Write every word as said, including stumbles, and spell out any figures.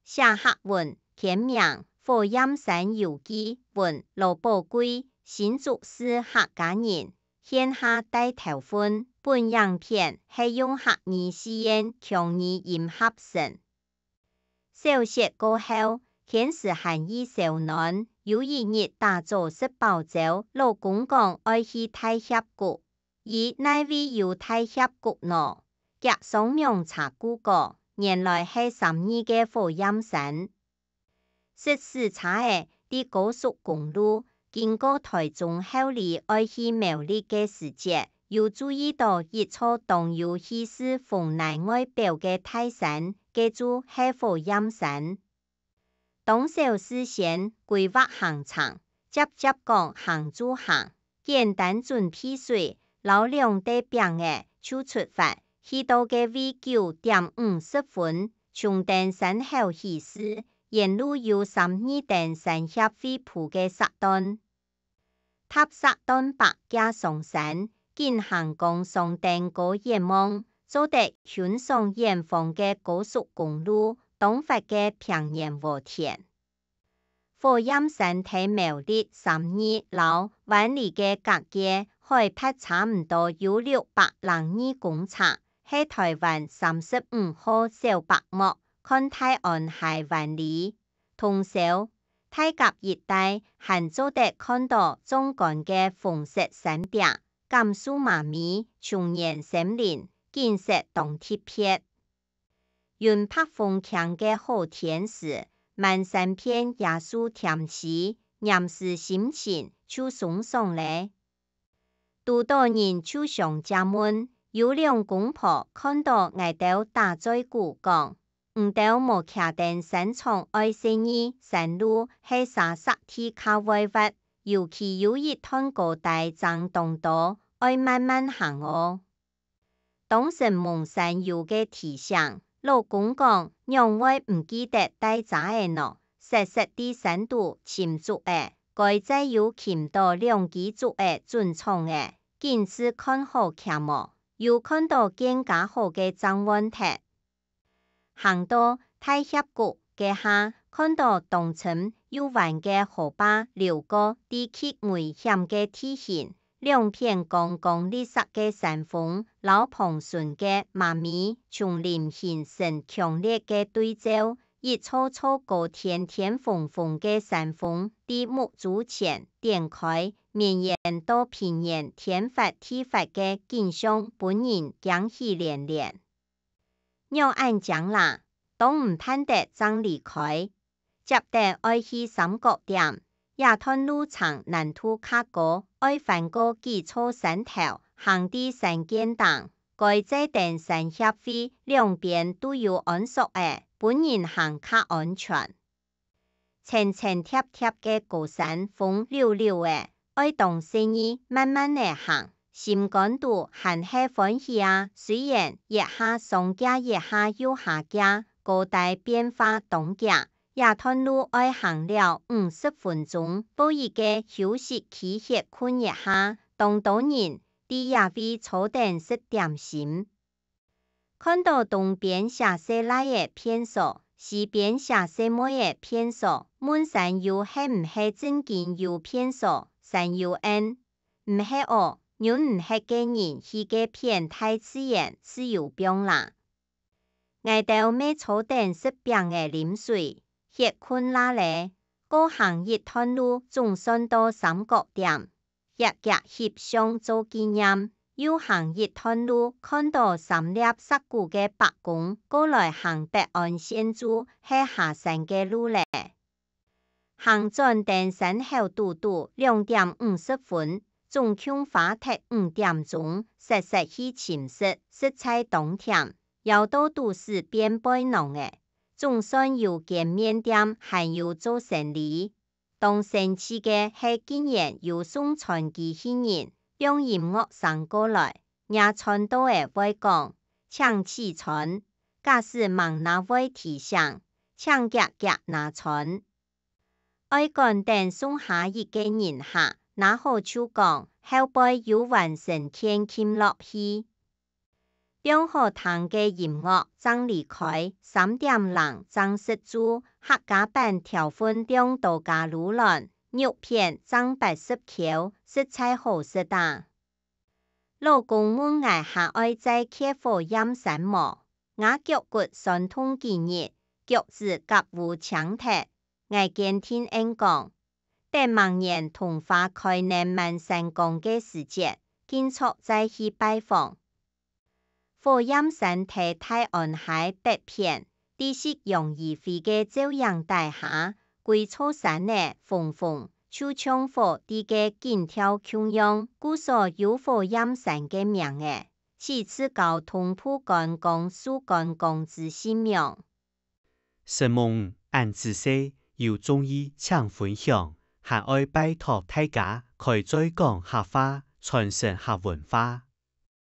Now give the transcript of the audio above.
寫客文，簽名，火焰山遊記，文，羅寶貴，新竹市客家人，線下大頭份。本影片係用客語四縣腔語音合成。小息過後，天時還異燒暖，有一日打早食飽朝，老公講愛去大峽谷。 「咦，哪位有大峽谷呢？」遽上網查Google，原來係三義个火焰山。駛駛車仔，在高速公路，經過台中后里愛去苗栗个時節，有注意到一座當有氣勢風泥外表个大山，該就係火焰山。 當少事先規劃行程，輒輒講行就行，簡單準備水，摎兩垤餅仔就出發，去到該位九點五十分，衝登山口起勢，沿路有三義登山協會鋪个石段。 踏石段爬遽上山，緊行講上登高遠望，做得欣賞遠方个高速公路，當闊个平原和田。火焰山在苗栗、三義摎灣裡个隔界，海拔差毋多有六百零二公尺，係台灣三十五號小白鼐，看大安溪灣裡。 通宵，大甲一帶還做得看到壯觀个紅色山壁、感樹媽咪、松原森林，景色當特別。雲白風輕个好天時，滿山遍椰樹甜時，黏時心情就鬆爽咧。 堵著人就想借問，有兩公婆看著𠊎兜打嘴鼓講：「你兜無騎登山場愛細義，山路係沙石地較會滑，尤其有一段高低正當多，愛慢慢行哦。」 當承蒙山友个提醒，老公講：「仰會毋記得帶遮仔呢？」實實在在在山肚尋竹仔，該再有尋著兩支竹仔準長仔，景致看好𨃰無？有看著更加好个正換忒。 行到大峽谷該下，看著當深又彎个河壩流過，在極危險个地形，兩片光光綠色个山峰，摎旁脣个媽咪叢林形成強烈个對照。一座座高天天峰峰个山峰，在目珠前展開，綿延到平原，天闊地闊个景象，分人驚喜連連。 仰恁驚啦，當毋盼得正離開。接等愛去三角點，這段路程難度較高，愛翻過幾座山頭，行在山澗頂，該再等山協會兩邊都有安索仔，分人行較安全。 層層疊疊个高山峰溜溜仔，愛當細義慢慢仔行，心肝肚還係歡喜啊！雖然一下上遽一下又下遽，高低變化當遽，這段路愛行了五十分鐘，報一个休息區歇睏一下，當多人在這位坐等食點心。 看著東邊寫細倈仔便所，西邊寫細妹仔便所，問山友係毋係正經有便所，山友應：「毋係哦，忍毋核个人去該片大自然自由放啦。」𠊎兜乜坐等食餅仔啉水，歇睏啦咧，過行一段路總算到三角點。 遽遽翕相做紀念，又行一段路，看著三粒石牯个伯公，過來行北岸線就係下山个路咧。行轉登山口堵堵兩點五十分，總共花忒五點鐘，煞煞去尋食，實在當悿，枵到肚屎變背囊仔，總算有間麵店還有做生理。 當生趣个係竟然有送餐機器人，放音樂聲過來，若餐到仔會講：「請取餐」，假使吂拿會提醒：「請遽遽拿餐」。愛趕等送下一个人客，拿好就講：「後背有完成件撳落去」。放好聽个音樂正離開，三點零正食晝，客家版條粉放到加滷卵，肉片正八十箍，實在好食啊！老公問𠊎還愛再去火焰山無，吾腳骨痠痛幾日，腳趾甲烏青忒，𠊎堅定應講， 等明年桐花開淰滿山崗个時節，今著再去拜訪。火焰山在大安溪北片，在夕陽餘暉个照映底下，歸座山仔紅紅，就像火在該緊跳共樣，故所有火焰山个名仔，取自交通部觀光署觀光資訊網。承蒙恁仔細，有中意請分享，還愛拜託大家開嘴講客話，傳承客文化。